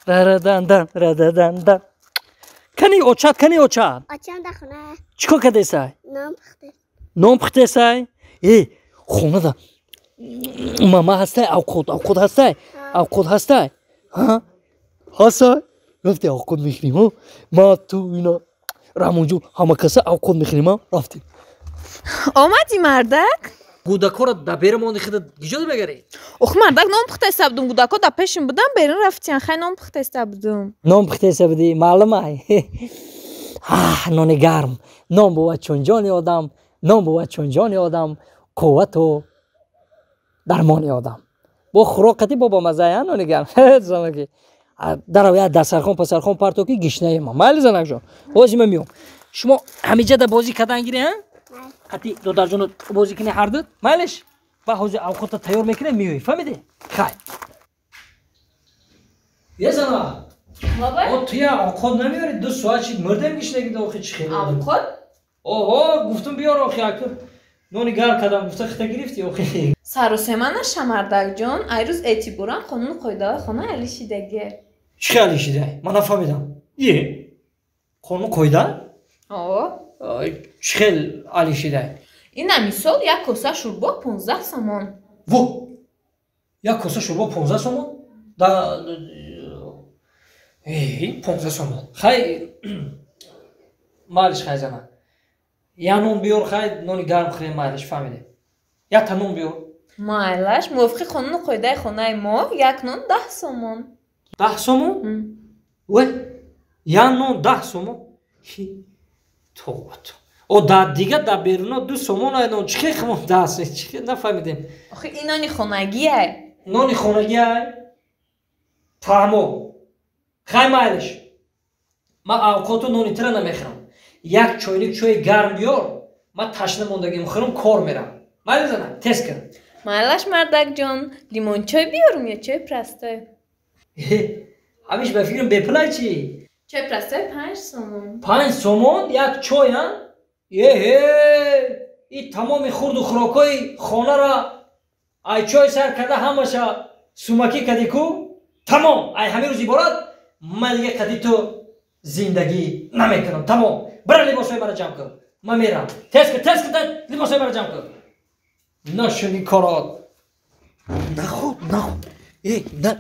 Рарадандан, рададандан. Кани очат, кани очат? Очам дар хона. Чӣ кор кардесай? Нон пухте. Нон пухтесай? Э, хонада мама ҳастай, авқот, авқот ҳастай? Авқот ҳастай? Ҳа? Ҳастай? Рафти авқот мехӯрем, ҳо? Ма, ту, ина, Раҳмонҷон, ҳама каса авқот мехӯрем, ҳа? Рафтем. Омадӣ, мардак? ГудаКора да бера монди хида гиҷода мегарӣ? Ох, мардак, нон пухтеста будум, гудако да пешим будам, берун рафтиян, хай нон пухтеста будум. Нон пухтеста будӣ, маълум ай. Нони гарм. Нон бувад чун ҷони одам, нон бувад чун ҷони одам, қуввату дармони одам. Бо хӯрок қати бо бамаззая нони гарм. Занаки. Дарав як дастархон пасархон парто ки гишнаи ма. Майли, занакҷон. Ҳозир ман миём. Шумо ҳамиҷа бозӣ кардан гирӣ, ҳа? Қати додарҷоно бозӣ кунӣ ҳардут? Майлиш? Ба ҳозир авқота тайёр мекунем, меоӣ. Фаҳмидӣ? Хай. Е, зана. О, туя авқот намеёри, 2 соат шид, мурдем гишнагида, охи чӣ хел. Авқот? Оҳо, гуфтум биёр, охи аку. Нони гарм кардам, гуфта хита гирифтӣ, охи. Саросема наша, мардакҷон, ай рӯз эътиборан қонуну қоидаҳои хона алишидаге. Чӣ хел алишида? Ман нафаҳмидам. Е? Қонуну қоида? О. Чӣ хел алишида? Ина мисол, як коса шӯрбо 15 сомон. Во! Як коса шӯрбо 15 сомон? Да 15 сомон. Хай, майлиш, хай, зана. Я нон биёр, хай, нони гарм хӯрем, майлиш, фаҳмидем. Якта нон биёр. Майлаш, мувофиқи қонуну қоидаи хонаи мо як нон 10 сомон. 10 сомон? Ве, як нон 10 сомон? Тоба то. О, да дига да беруно 2 сомон ай нон, чӣ хел химон даҳ, чӣ хел, нафаҳмидем. Охи ин нони хонагиай. Нони хонагиай? Фаҳмо. Хай, майлиш. Ман авқоту нони тира намехӯрам. Як чойник чои гарм биёр, ман ташна мондагим, хӯрам, кор мерам. Майли, зана, тез кун. Майлаш, мардакҷон, лимончой биёрум ё чои простой? Ҳамиш ба фикрам бепулай чӣ? Чои простой 5 сомон. 5 сомон як чой, а? Еҳе, и тамоми хурду хӯрокҳои хонаро ай чой сар карда ҳамаша сумакӣ кардӣ ку? Тамом, ай ҳамин рӯз иборат ман дига қади ту зиндагӣ намекунам. Тамом, бира либосҳои маро ҷамъ кун, ман мерам. Тез кун, тез кун, либосҳои маро ҷамъ кун. Нашуни корот. Нахо, нахо. Э, на,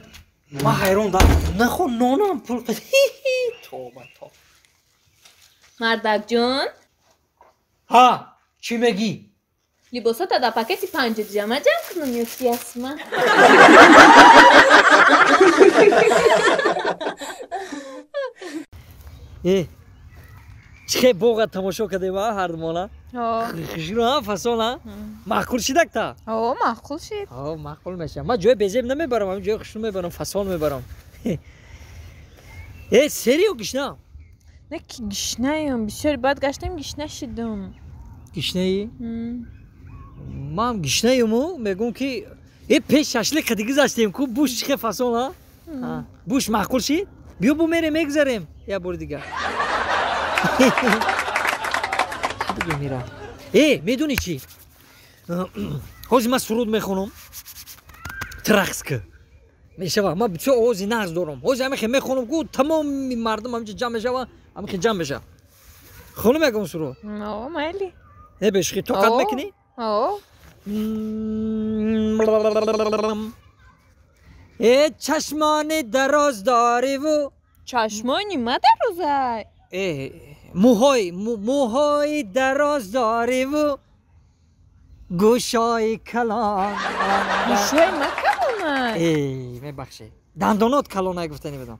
ман ҳайрон да. Нахо нонам пул. Тоба, тоба. Мардакҷон. Ҳа, чӣ мегӣ? Либосота дар пакети панҷа ҷама ҷамъ кунам ё ки ясма? Э, чӣ хел боға тамошо кардем, а, ҳардумона? Хушро, фасон, а? Маъқул шидак та? О, маъқул шид. О, маъқул мешавад. Ман ҷои безеб намебарам, ҳамин ҷои хушрӯ мебарам, фасон мебарам. Э, сериё гишна? Не ки гишнаем, бисёри баъд гаштем, гишна шидум. Гишнаӣ? Ман гишнаюму мегӯм ки э, пеш шашлик қади гузаштем ку, буш чӣ хел фасон, а? Буш маъқул шид? Биё бу мерем, мегузарем як бори дигар. Чӣ бигӯем ира? Э, медонӣ чӣ? Ҳозир ман суруд мехонам, ту рақс кӣ. Мешава? Ман бисёр овози нағз дорам. Ҳозир ҳамихе мехонам ку, тамоми мардум ҳаминҷа ҷамъ мешава, ҳамихе ҷамъ мешава. Хонум ягон суруд? О, майли. Не, бешухӣ, тоқат мекунӣ? О. Э, чашмони дароз дориву Чашмони ма дарозай. Э, мӯҳои мӯҳои дароз дориву гӯшои калон. Гӯшои ма калонай. Э, мебахшед, дандонот калонай гуфтани будам.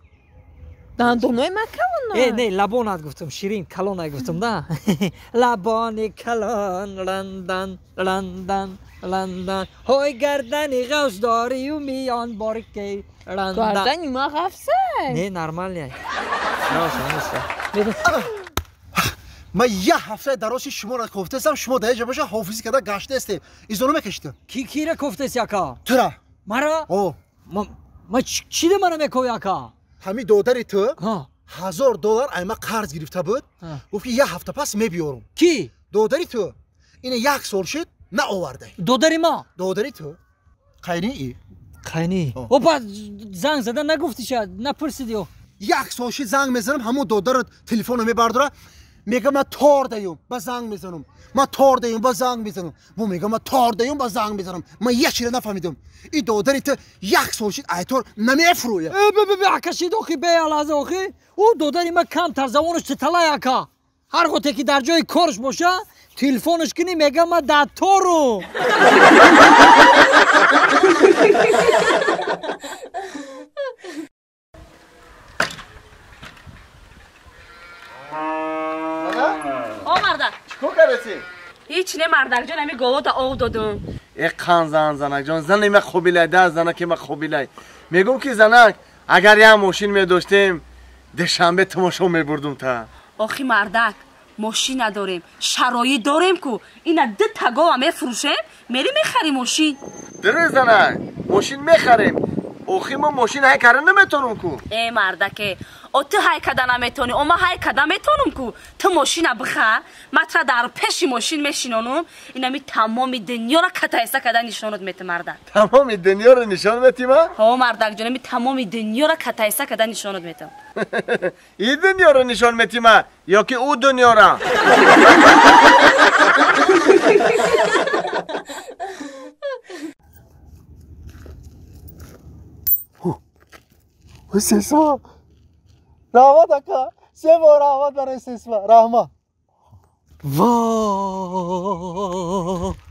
Дандонои ма калонай. Э, не, лабонат гуфтам, ширин, калонай гуфтам да. Лабони калон, ландан, ландан, ландан, ҳой, гардани ғафс дорию миён борикей, ландан. Гардани ма ғафсай? Не, нормальный. Ман як ҳафтаи дарози шуморо кофтаистам, шумо дар ҷа боша ҳофизӣ карда гаштаистем, изоро мекашидам. Ки кира кофтаст, яка? Тура. Мара? О. Ма чида мара мекови, ака? Ҳамин додари ту 1000 доллар ай ма қарз гирифта буд, гуфт ки як ҳафта пас мебиёрум. Ки? Додари ту. Ина як сол шуд, наоварда. Додари ма? Додари ту, қайни. Қайни. Опа занг зада нагуфтиша, напурсиди. Як сол шид занг мезанам, ҳамон додарат телефонро мебардора, мега ма тор даём, ба занг мезанам. Ма тор даём, ба занг мезанам. Бо мега ма тор даём, ба занг мезанам. Ма як чира нафаҳмидам. И додари ту як сол шид айтор намефурӯя. Э, бе, ака шид охи бе алаза охи. Ӯ додари ма камтар забонаш титалай ака. Ҳар готе ки дар ҷои корш боша, телефонаш кунӣ мега ма дар тору. О мардак. Чикор кардасӣ? Ҳеч не мардакҷон, ами головата ов додум. Э қан зан занакҷон, зани ма қобилай, да занаки ма қобилай. Мегум ки занак, агар як мошин медоштем, душанбе тамошо мебурдум та. Охи мардак, мошин надорем, шароит дорем ку. Ина ду тагова мефурӯшем, мери мехарӣ мошин. Дуруст занак, мошин мехарем. Охи мо мошин ҳай карда наметонум ку. Э мардаке, о ту ҳай карда наметонӣ, о ма ҳай карда метонум ку. Ту мошина бихар, ма тра дар пеши мошин мешинонум, инами тамоми дунёро катайса карда нишонот метӣ мардак. Тамоми дунёро нишон метӣ ма? Ҳо мардакҷон, ами тамоми дунёро катайса карда нишонот метам. И дунёро нишон метӣ ма ё ки ӯ дунёра? Сесма. Раҳмат ака. Се бор раҳмат барои сесма. Раҳмат. Во!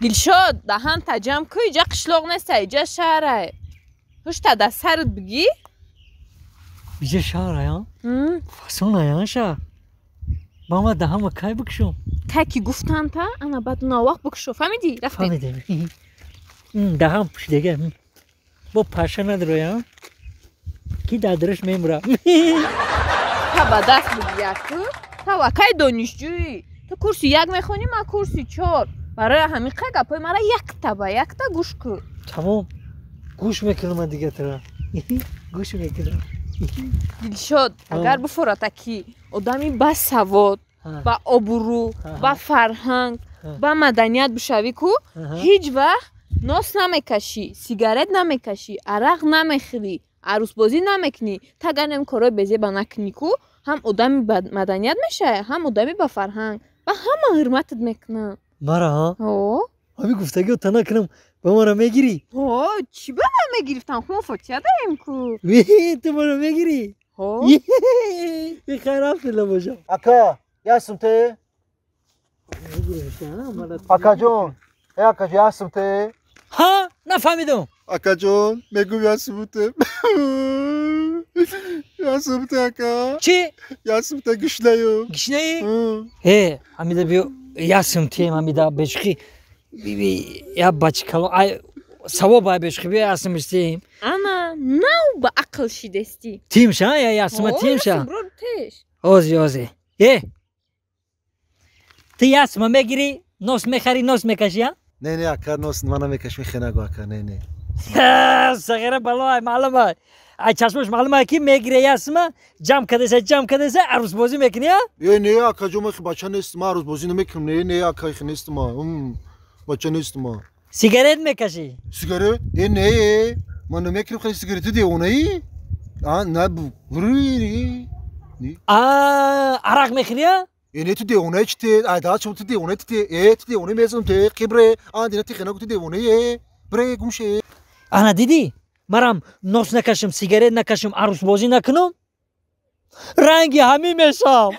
Дилшод, даҳанта ҷамъ ку, иҷа қишлоқ неста, иҷа шаҳрае. Ҳушта дар сарат бигӣ? Иҷа шаҳрае, а? Фасонае, а шаҳр? Ба ма даҳама кай бикушом? Кай ки гуфтанта, ана баъд навақт бикушо, фаҳмидӣ? Рафтем. Фаҳмидем. Даҳам пушидага. Бо паша надроя, а? Ки дар дараш мемура. Та ба даст бигӣ ку? Та вакай донишҷӯӣ. Ту курси як мехонӣ, ман курси 4. Барои ҳамин қа гапҳои мара якта ба якта гӯш кун. Тамом. Гӯш мекунам ман дига тура. Гӯш мекунам. Дилшод, агар бифората ки одами басавод, ба обрӯ, ба фарҳанг, ба маданият бишавӣ ку, ҳеҷ вақт нос намекашӣ, сигарет намекашӣ, арақ намехӯрӣ, арӯсбозӣ намекунӣ. Та агар нем корҳои безеба накунӣ ку, ҳам одами ба маданият мешавӣ, ҳам одами ба фарҳанг. Ба ҳама ҳурматат мекунам. Мара, ҳа? Ҳо. Ҳамин гуфтагиро та накунам, ба мара мегирӣ? Ҳо, чӣ ба ман мегирифтам? Ху мо фотиҳа дарем ку. Ту мара мегирӣ? Ҳо. Хайр, рафтила бошам. Ака, ясм те? Акаҷон, э акаҷон, ясм те? Ҳа, нафаҳмидам. Акаҷон, мегум ясм те. Ясм те, ака. Чӣ? Ясм те гушнаю. Гушнаи? Э, ҳамида биё, ясм тем, ҳамида бешухӣ. Я бачикало, ай савоб ай бешухӣ, биё ясм тем. Ана, нав ба ақл шидестӣ. Тимша, я ясма тимша. Ози, ози. Э, ту ясма мегирӣ, нос мехарӣ, нос мекашӣ, а? Не, не, ака, нос ман намекашм, хенаго, ака, не, не. Сағира бало, ай маълум ай. Ай чашмаш маълум ай ки мегире ясма, ҷамъ кардаса, ҷамъ кардаса, арӯсбозӣ мекунӣ, а? Э, не, ака ҷон, ман бача нестам, ман арӯсбозӣ намекунам. Не, не, ака, нестам, бача нестам. Сигарет мекашӣ? Сигарет? Э, не, ман намекунам хеле сигарет, ту девонаӣ? А, на, бу. А, арақ мехӯрӣ, а? Э, не, ту девонаӣ чи те? Ай, да, чун ту девонаӣ ту те? Э, ту девонаӣ мезанам те, қибре. А, дина ти хенаго ту девонаӣ, э. Бре, гум ше. Ана дидӣ? Марам нос накашам, сигарет накашам, арӯсбозӣ накунам, ранги ҳамин мешавам.